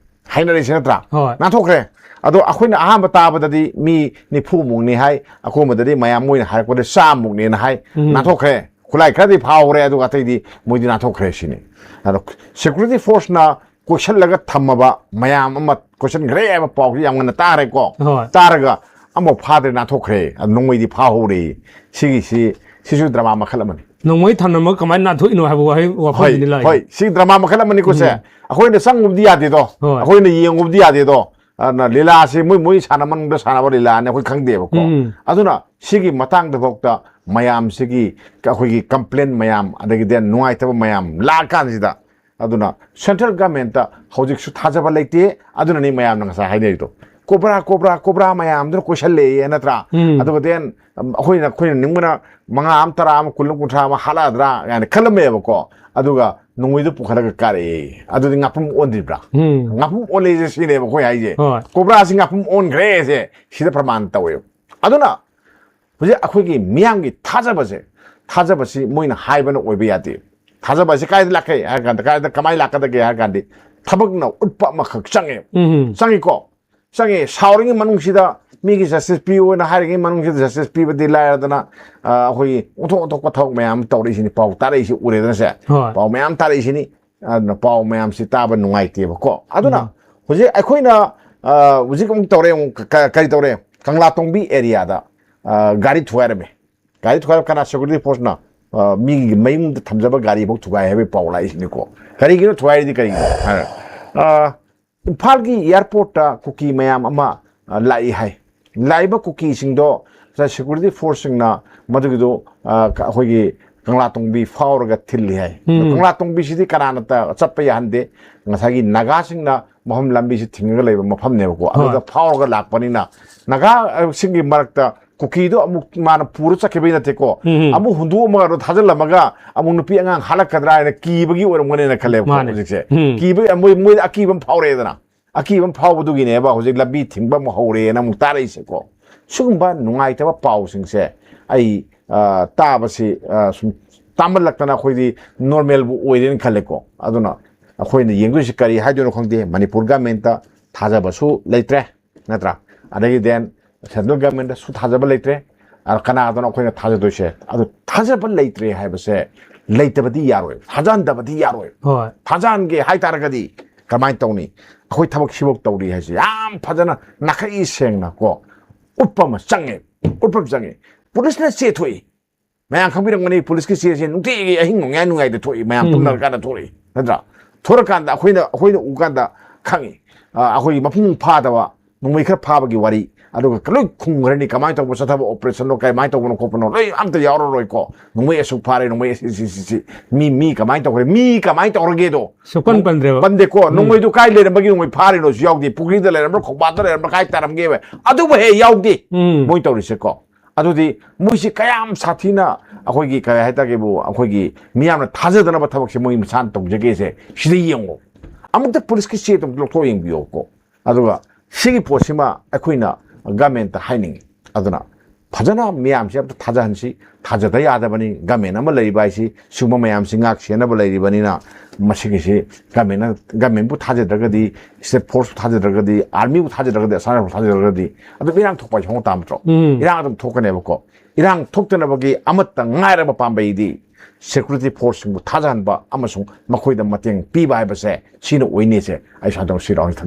ꯍꯥꯏꯅꯔꯤꯁꯦ ꯅꯠꯇ꯭ꯔꯥ? ꯍꯣꯏ꯫ ꯅꯥꯟꯊꯣꯛꯈ꯭ꯔꯦ꯫ ꯑꯗꯣ ꯑꯩꯈꯣꯏꯅ ꯑꯍꯥꯟꯕ ꯇꯥꯕꯗꯗꯤ ꯃꯤ ꯅꯤꯐꯨꯃꯨꯛꯅꯤ ꯍꯥꯏ, ꯑꯀꯣꯟꯕꯗꯗꯤ ꯃꯌꯥꯝ ꯃꯣꯏꯅ ꯍꯥꯏꯔꯛꯄꯗ ꯆꯥꯝꯃꯨꯛꯅꯦꯅ ꯍꯥꯏ꯫ ꯎꯝ꯫ ꯅꯥꯟꯊꯣꯛꯈ꯭ꯔꯦ꯫ ꯈꯨꯠꯂꯥꯏ ꯈꯔꯗꯤ ꯐꯥꯍꯧꯔꯦ, ꯑꯗꯨꯒ ꯑꯇꯩꯗꯤ ꯃꯣꯏꯗꯤ ꯅꯥꯟꯊꯣꯛꯈ꯭ꯔꯦ ꯁꯤꯅꯤ꯫ ꯑꯗꯣ ꯁꯦꯀ꯭ꯌꯨꯔꯤꯇꯤ ꯐꯣꯔꯁꯅ ꯀꯣꯏꯁꯜꯂꯒ ꯊꯝꯃꯕ ꯃꯌꯥꯝ ꯑꯃ ꯀꯣꯏꯁꯟꯈ꯭ꯔꯦ ꯍꯥꯏꯕ ꯄꯥꯎꯁꯤ ꯌꯥꯝ ꯉꯟꯅ ꯇꯥꯔꯦꯀꯣ꯫ ꯍꯣꯏ꯫ ꯇꯥꯔꯒ ꯑꯃꯐꯥꯎ ꯐꯥꯗ꯭ꯔꯦ, ꯅꯥꯟꯊꯣꯛꯈ꯭ꯔꯦ꯫ ꯑꯗꯨ ꯅꯣꯡꯃꯩꯗꯤ ꯐꯥꯍꯧꯔꯦ꯫ ꯁꯤꯒꯤꯁꯤ, ꯁꯤꯁꯨ ꯗ꯭ꯔꯃꯥ ꯃꯈꯜ ꯑꯃꯅꯤ꯫ ꯅꯣꯡꯃꯩ ꯊꯝꯂꯝꯃꯒ ꯀꯃꯥꯏꯅ ꯅꯥꯟꯊꯣꯛꯏꯅꯣ ꯍꯥꯏꯕ ꯋꯥꯍꯩ, ꯍꯣꯏ, ꯋꯥꯐꯝꯁꯤꯅꯤ ꯂꯥꯛꯏꯁꯦ꯫ ꯍꯣꯏ, ꯁꯤ ꯗ꯭ꯔꯃꯥ ꯃꯈꯜ ꯑꯃꯅꯤꯀꯣ ꯁꯦ꯫ ꯎꯝ꯫ ꯑꯩꯈꯣꯏꯅ ꯆꯪꯉꯨꯕꯗꯤ ꯌꯥꯗꯦꯗꯣ꯫ ꯍꯣꯏ꯫ ꯑꯩꯈꯣꯏꯅ ꯌꯦꯡꯉꯨꯕꯗꯤ ꯌꯥꯗꯦꯗꯣ꯫ ꯑꯗꯨꯅ ꯂꯤꯂꯥꯁꯤ ꯃꯣꯏ, ꯃꯣꯏ ꯁꯥꯟꯅꯃꯟꯗ ꯁꯥꯟꯅꯕ ꯂꯤꯂꯥꯅꯤ ꯑꯩꯈꯣꯏ ꯈꯪꯗꯦꯕꯀꯣ꯫ ꯎꯝ꯫ ꯑꯗꯨꯅ ꯁꯤꯒꯤ ꯃꯇꯥꯡꯗꯐꯥꯎꯗ ꯃꯌꯥꯝꯁꯤꯒꯤ, ꯑꯩꯈꯣꯏꯒꯤ ꯀꯝꯄ꯭ꯂꯦꯟ ꯃꯌꯥꯝ, ꯑꯗꯒꯤꯗꯤ ꯅꯨꯡꯉꯥꯏꯇꯕ ꯃꯌꯥꯝ ꯂꯥꯛꯑꯀꯥꯟꯁꯤꯗ, ꯑꯗꯨꯅ ꯁꯦꯟꯇ꯭ꯔꯦꯜ ꯒꯃꯦꯟꯇ ꯍꯧꯖꯤꯛꯁꯨ ꯊꯥꯖꯕ ꯂꯩꯇꯦ꯫ ꯑꯗꯨꯅꯅꯤ ꯃꯌꯥꯝꯅ ꯉꯁꯥꯏ ꯍꯥꯏꯅꯔꯤꯗꯣ, ꯀꯣꯕ꯭ꯔꯥ ꯀꯣꯕ꯭ꯔꯥ ꯀꯣꯕ꯭ꯔꯥ ꯃꯌꯥꯝꯗꯨꯅ ꯀꯣꯏꯁꯜꯂꯛꯑꯦ ꯅꯠꯇ꯭ꯔꯥ? ꯎꯝ꯫ ꯑꯗꯨꯒ then ꯑꯩꯈꯣꯏꯅ ꯑꯩꯈꯣꯏꯅ ꯅꯤꯡꯕꯅ ꯃꯉꯥ ꯑꯃ, ꯇꯔꯥ ꯑꯃ, ꯀꯨꯟ ꯑꯃ, ꯀꯨꯟꯊ꯭ꯔꯥ ꯑꯃ ꯍꯥꯠꯂꯛꯑꯗ꯭ꯔꯥ ꯀꯥꯏꯅ ꯈꯜꯂꯝꯃꯦꯕꯀꯣ꯫ ꯑꯗꯨꯒ ꯅꯣꯡꯃꯩꯗꯨ ꯄꯨꯈꯠꯂꯒ ꯀꯥꯔꯛꯑꯦ꯫ ꯑꯗꯨꯗꯤ ꯉꯥꯄꯨꯝ ꯑꯣꯟꯗ꯭ꯔꯤꯕ꯭ꯔꯥ? ꯎꯝ꯫ ꯉꯥꯄꯨꯝ ꯑꯣꯜꯂꯦꯁꯦ ꯁꯤꯅꯦꯕ ꯑꯩꯈꯣꯏ ꯍꯥꯏꯁꯦ꯫ ꯍꯣꯏ꯫ ꯀꯣꯕ꯭ꯔꯥꯁꯤ ꯉꯥꯄꯨꯝ ꯑꯣꯟꯈ꯭ꯔꯦꯁꯦ ꯁꯤꯗ ꯄ꯭ꯔꯃꯥꯟ ꯇꯧꯋꯦꯕ꯫ ꯑꯗꯨꯅ ꯍꯧꯖꯤꯛ ꯑꯩꯈꯣꯏꯒꯤ ꯃꯤꯌꯥꯝꯒꯤ ꯊꯥꯖꯕꯁꯦ, ꯊꯥꯖꯕꯁꯤ ꯃꯣꯏꯅ ꯍꯥꯏꯕꯅ ꯑꯣꯏꯕ ꯌꯥꯗꯦ꯫ ꯊꯥꯖꯕꯁꯤ ꯀꯥꯏꯗ ꯂꯥꯛꯀꯦ ꯍꯥꯏꯔ ꯀꯥꯟꯗ, ꯀꯥꯏꯗ ꯀꯃꯥꯏꯅ ꯂꯥꯛꯀꯗꯒꯦ ꯍꯥꯏꯔ ꯀꯥꯟꯗ ꯊꯕꯛꯅ ꯎꯠꯄ ꯑꯃꯈꯛ ꯆꯪꯉꯦ꯫ ꯎꯝ꯫ ꯆꯪꯉꯤꯀꯣ? ꯆꯪꯉꯦ꯫ ꯁꯥꯎꯔꯤꯉꯩ ꯃꯅꯨꯡꯁꯤꯗ ꯃꯤꯒꯤ justice ꯄꯤꯌꯨꯅ ꯍꯥꯏꯔꯤꯉꯩ ꯃꯅꯨꯡꯁꯤꯗ justice ꯄꯤꯕꯗꯤ ꯂꯥꯏꯔꯗꯅ, ꯑ, ꯑꯩꯈꯣꯏꯒꯤ ꯑꯣꯟꯊꯣꯛ ꯑꯣꯟꯊꯣꯛꯄ ꯊꯕꯛ ꯃꯌꯥꯝ ꯑꯃ ꯇꯧꯔꯛꯏꯁꯤꯅꯤ, ꯄꯥꯎ ꯇꯥꯔꯛꯏꯁꯤ ꯎꯔꯦꯗꯅꯁꯦ꯫ ꯍꯣꯏ꯫ ꯄꯥꯎ ꯃꯌꯥꯝ ꯇꯥꯔꯛꯏꯁꯤꯅꯤ꯫ ꯑꯗꯨꯅ ꯄꯥꯎ ꯃꯌꯥꯝꯁꯤ ꯇꯥꯕ ꯅꯨꯡꯉꯥꯏꯇꯦꯕꯀꯣ꯫ ꯑꯗꯨꯅ ꯎꯝ꯫ ꯍꯧꯖꯤꯛ ꯑꯩꯈꯣꯏꯅ, ꯑ, ꯍꯧꯖꯤꯛ ꯑꯃꯨꯛ ꯇꯧꯔꯦ, ꯑꯃꯨꯛ ꯀ-, ꯀ-, ꯀꯔꯤ ꯇꯧꯔꯦ? ꯀꯪꯂꯥꯇꯣꯡꯕꯤ areaꯗ, ꯑ, ꯒꯥꯔꯤ ꯊꯨꯒꯥꯏꯔꯝꯃꯦ꯫ ꯒꯥꯔꯤ ꯊꯨꯒꯥꯏꯕ ꯀꯅꯥ? Security forceꯅ, ꯑ, ꯃꯤꯒꯤ ꯃꯌꯨꯝꯗ ꯊꯝꯖꯕ ꯒꯥꯔꯤꯐꯥꯎ ꯊꯨꯒꯥꯏ ꯍꯥꯏꯕꯒꯤ ꯄꯥꯎ ꯂꯥꯛꯏꯁꯤꯅꯤꯀꯣ꯫ ꯀꯔꯤꯒꯤꯅꯣ ꯊꯨꯒꯥꯏꯔꯤꯗꯤ ꯀꯔꯤꯒꯤꯅꯣ ꯍꯥꯏꯔ, ꯑ, ꯏꯝꯐꯥꯜꯒꯤ airportꯇ ꯀꯨꯀꯤ ꯃꯌꯥꯝ ꯑꯃ, ꯑ, ꯂꯥꯛꯏ ꯍꯥꯏ꯫ ꯂꯥꯛꯏꯕ ꯀꯨꯀꯤꯁꯤꯡꯗꯣ ꯉꯁꯥꯏ security forceꯁꯤꯡꯅ ꯃꯗꯨꯒꯤꯗꯣ, ꯑ, ꯀ-, ꯑꯩꯈꯣꯏꯒꯤ ꯀꯪꯂꯥꯇꯣꯡꯕꯤ ꯐꯥꯎꯔꯒ ꯊꯤꯜꯂꯤ ꯍꯥꯏ꯫ ꯎꯝ꯫ ꯀꯪꯂꯥꯇꯣꯡꯕꯤꯁꯤꯗꯤ ꯀꯅꯥꯅ ꯆꯠꯄ ꯌꯥꯍꯟꯗꯦ꯫ ꯉꯁꯥꯏꯒꯤ ꯅꯥꯒꯥꯁꯤꯡꯅ ꯃꯐꯝ ꯂꯝꯕꯤꯁꯤ ꯊꯤꯡꯉꯒ ꯂꯩꯕ ꯃꯐꯝꯅꯦꯕꯀꯣ꯫ ꯑꯗꯨꯗ ꯍꯣꯏ꯫ ꯐꯥꯎꯔꯒ ꯂꯥꯛꯄꯅꯤꯅ ꯅꯥꯒꯥꯁꯤꯡꯒꯤ ꯃꯔꯛꯇ ꯀꯨꯀꯤꯗꯣ ꯑꯃꯨꯛ ꯃꯥꯅ ꯄꯨꯔ ꯆꯠꯈꯤꯕꯩ ꯅꯠꯇꯦꯀꯣ꯫ ꯎꯝ꯫ ꯑꯃꯨꯛ ꯍꯨꯟꯗꯣꯛꯑꯝꯃꯒ ꯑꯗꯨ ꯊꯥꯖꯤꯜꯂꯝꯃꯒ ꯑꯃꯨꯛ ꯅꯨꯄꯤ ꯑꯉꯥꯡ ꯍꯥꯠꯂꯛꯀꯗ꯭ꯔꯥ ꯍꯥꯏꯅ ꯀꯤꯕꯒꯤ ꯑꯣꯏꯔꯝꯒꯅꯤꯅ ꯈꯜꯂꯦꯕꯀꯣ ꯃꯥꯅꯦ꯫ ꯍꯧꯖꯤꯛꯁꯦ꯫ ꯎꯝ꯫ ꯀꯤꯕꯒꯤ ꯃꯣꯏ, ꯃꯣꯏꯗ ꯑꯀꯤꯕ ꯑꯃ ꯐꯥꯎꯔꯛꯑꯦꯗꯅ꯫ ꯑꯀꯤꯕ ꯑꯃ ꯐꯥꯎꯕꯗꯨꯒꯤꯅꯦꯕ ꯍꯧꯖꯤꯛ ꯂꯝꯕꯤ ꯊꯤꯡꯕ ꯑꯃꯨꯛ ꯍꯧꯔꯦꯅ ꯑꯃꯨꯛ ꯇꯥꯔꯛꯏꯁꯦꯀꯣ꯫ ꯁꯤꯒꯨꯝꯕ ꯅꯨꯡꯉꯥꯏꯇꯕ ꯄꯥꯎꯁꯤꯡꯁꯦ ꯑꯩ, ꯑ, ꯇꯥꯕꯁꯤ, ꯑ, ꯁꯨꯝ ꯇꯥꯃꯜꯂꯛꯇꯅ ꯑꯩꯈꯣꯏꯗꯤ normalꯕꯨ ꯑꯣꯏꯔꯦꯅ ꯈꯜꯂꯦꯀꯣ꯫ ꯑꯗꯨꯅ ꯑꯩꯈꯣꯏꯅ ꯌꯦꯡꯗꯣꯏꯁꯤ ꯀꯔꯤ ꯍꯥꯏꯗꯣꯏꯅꯣ ꯈꯪꯗꯦ꯫ ꯃꯅꯤꯄꯨꯔ governmentꯇ ꯊꯥꯖꯕꯁꯨ ꯂꯩꯇ꯭ꯔꯦ, ꯅꯠꯇ꯭ꯔꯥ? ꯑꯗꯒꯤ then central governmentꯇꯁꯨ ꯊꯥꯖꯕ ꯂꯩꯇ꯭ꯔꯦ꯫ ꯑ, ꯀꯅꯥꯗꯅꯣ ꯑꯩꯈꯣꯏꯅ ꯊꯥꯖꯗꯣꯏꯁꯦ? ꯑꯗꯨ ꯊꯥꯖꯕ ꯂꯩꯇ꯭ꯔꯦ ꯍꯥꯏꯕꯁꯦ ꯂꯩꯇꯕꯗꯤ ꯌꯥꯔꯣꯏ, ꯊꯥꯖꯍꯟꯗꯕꯗꯤ ꯌꯥꯔꯣꯏ꯫ ꯍꯣꯏ꯫ ꯊꯥꯖꯍꯟꯒꯦ ꯍꯥꯏꯇꯥꯔꯒꯗꯤ ꯀꯃꯥꯏꯅ ꯇꯧꯅꯤ? ꯑꯩꯈꯣꯏ ꯊꯕꯛ ꯁꯤꯐꯧ ꯇꯧꯔꯤ ꯍꯥꯏꯁꯦ ꯌꯥꯝ ꯐꯖꯅ ꯅꯥꯈꯩ ꯁꯦꯡꯅ ꯀꯣ ꯎꯠꯄ ꯑꯃ ꯆꯪꯉꯦ, ꯎꯠꯄ ꯑꯃ ꯆꯪꯉꯦ꯫ ꯄꯨꯂꯤꯁꯅ ꯆꯦ ꯊꯣꯛꯏ, ꯃꯌꯥꯝ ꯈꯪꯕꯤꯔꯝꯒꯅꯤ, ꯄꯨꯂꯤꯁꯀꯤ ꯆꯦꯁꯦ ꯅꯨꯡꯇꯤꯒꯤ ꯑꯍꯤꯡ ꯅꯣꯡꯌꯥꯏ ꯅꯨꯡꯌꯥꯏꯗ ꯊꯣꯛꯏ, ꯃꯌꯥꯝ ꯎꯝ꯫ ꯇꯨꯝꯅꯔꯀꯥꯟꯗ ꯊꯣꯛꯏ, ꯅꯠꯇ꯭ꯔꯥ? ꯊꯣꯔꯀꯥꯟꯗ ꯑꯩꯈꯣꯏꯅ, ꯑꯩꯈꯣꯏꯅ ꯎꯀꯥꯟꯗ ꯈꯪꯉꯤ꯫ ꯑ, ꯑꯩꯈꯣꯏꯒꯤ ꯃꯄꯨꯡ ꯐꯥꯗꯕ, ꯅꯣꯡꯃꯩ ꯈꯔ ꯐꯥꯕꯒꯤ ꯋꯥꯔꯤ, ꯑꯗꯨꯒ ꯂꯣꯏ ꯈꯨꯝꯈ꯭ꯔꯅꯤ꯫ ꯀꯃꯥꯏꯅ ꯇꯧꯕ ꯆꯠꯊꯕ operation ꯅꯣ, ꯀꯃꯥꯏꯅ ꯇꯧꯕꯅꯣ ꯈꯣꯠꯄꯅꯣ, ꯂꯣꯏ ꯑꯝꯇ ꯌꯥꯎꯔꯔꯣꯏꯀꯣ꯫ ꯅꯣꯡꯃꯩ ꯑꯁꯨꯛ ꯐꯥꯔꯦ, ꯅꯣꯡꯃꯩ ꯑꯁꯤ, ꯁꯤ, ꯁꯤ, ꯁꯤ꯫ ꯃꯤ, ꯃꯤ ꯀꯃꯥꯏꯅ ꯇꯧꯈ꯭ꯔꯦ, ꯃꯤ ꯀꯃꯥꯏꯅ ꯇꯧꯔꯒꯦꯗꯣ ꯁꯨꯛꯄꯟ ꯄꯟꯗ꯭ꯔꯦꯕ꯫ ꯄꯟꯗꯦꯀꯣ꯫ ꯅꯣꯡꯃꯩꯗꯨ ꯀꯥꯏ ꯂꯩꯔꯝꯕꯒꯤ ꯅꯣꯡꯃꯩ ꯐꯥꯔꯤꯅꯣꯁꯨ ꯌꯥꯎꯗꯦ꯫ ꯄꯨꯈ꯭ꯔꯤꯗ ꯂꯩꯔꯝꯕ꯭ꯔꯥ, ꯈꯣꯡꯕꯥꯟꯗ ꯂꯩꯔꯝꯕ꯭ꯔꯥ, ꯀꯥꯏ ꯇꯥꯔꯝꯒꯦꯕ, ꯑꯗꯨꯕꯨ ꯍꯦꯛ ꯌꯥꯎꯗꯦ꯫ ꯎꯝ꯫ ꯃꯣꯏ ꯇꯧꯔꯤꯁꯦꯀꯣ꯫ ꯑꯗꯨꯗꯤ ꯃꯣꯏꯁꯤ ꯀꯌꯥꯝ ꯁꯥꯊꯤꯅ ꯑꯩꯈꯣꯏꯒꯤ, ꯀꯔꯤ ꯍꯥꯏꯇꯥꯔꯒꯦꯕꯨ, ꯑꯩꯈꯣꯏꯒꯤ ꯃꯤꯌꯥꯝꯅ ꯊꯥꯖꯗꯅꯕ ꯊꯕꯛꯁꯦ ꯃꯣꯏ ꯃꯁꯥꯅ ꯇꯧꯖꯒꯦꯁꯦ, ꯁꯤꯗ ꯌꯦꯡꯉꯣ꯫ ꯑꯃꯨꯛꯇ ꯄꯨꯂꯤꯁꯀꯤ ꯆꯦ ꯑꯗꯨꯝ ꯂꯧꯊꯣꯛ ꯌꯦꯡꯕꯤꯌꯣꯀꯣ꯫ ꯑꯗꯨꯒ ꯁꯤꯒꯤ ꯄꯣꯠꯁꯤꯃ ꯑꯩꯈꯣꯏꯅ ꯒꯃꯦꯟꯇ ꯍꯥꯏꯅꯤꯡꯉꯤ꯫ ꯑꯗꯨꯅ ꯐꯖꯅ ꯃꯤꯌꯥꯝꯁꯤ ꯑꯝꯇ ꯊꯥꯖꯍꯟꯁꯤ꯫ ꯊꯥꯖꯗ ꯌꯥꯗꯕꯅꯤ꯫ ꯒꯃꯦꯟ ꯑꯃ ꯂꯩꯔꯤꯕ ꯍꯥꯏꯁꯤ ꯁꯤꯒꯨꯝꯕ ꯃꯌꯥꯝꯁꯤ ꯉꯥꯛ ꯁꯦꯟꯅꯕ ꯂꯩꯔꯤꯕꯅꯤꯅ, ꯃꯁꯤꯒꯤꯁꯤ ꯒꯃꯦꯟꯅ, ꯒꯃꯦꯟꯕꯨ ꯊꯥꯖꯗ꯭ꯔꯒꯗꯤ, ꯁ꯭ꯇꯦꯠ ꯐꯣꯔꯁꯄꯨ ꯊꯥꯖꯗ꯭ꯔꯒꯗꯤ, ꯑꯥꯔꯃꯤꯕꯨ ꯊꯥꯖꯗ꯭ꯔꯒꯗꯤ, ꯑꯁꯥꯝ ꯔꯥꯏꯐꯜ ꯊꯥꯖꯗ꯭ꯔꯒꯗꯤ, ꯑꯗꯨꯝ ꯏꯔꯥꯡ ꯊꯣꯛꯄ ꯍꯥꯏꯁꯤ ꯍꯧꯅ ꯇꯥꯕ ꯅꯠꯇ꯭ꯔꯣ? ꯎꯝ꯫ ꯏꯔꯥꯡ ꯑꯗꯨꯝ ꯊꯣꯛꯀꯅꯦꯕꯀꯣ꯫ ꯏꯔꯥꯡ ꯊꯣꯛꯇꯅꯕꯒꯤ ꯑꯃꯠꯇ ꯉꯥꯏꯔꯕ ꯄꯥꯝꯕꯩꯗꯤ ꯁꯦꯀ꯭ꯌꯨꯔꯤꯇꯤ ꯐꯣꯔꯁꯁꯤꯡꯕꯨ ꯊꯥꯖꯍꯟꯕ ꯑꯃꯁꯨꯡ ꯃꯈꯣꯏꯗ ꯃꯇꯦꯡ ꯄꯤꯕ ꯍꯥꯏꯕꯁꯦ ꯁꯤꯅ ꯑꯣꯏꯅꯤꯁꯦ ꯑꯩ ꯁ꯭ꯋꯥꯏꯗ ꯁꯤ ꯔꯥꯎꯟꯁꯤ ꯊꯝꯖꯒꯦ꯫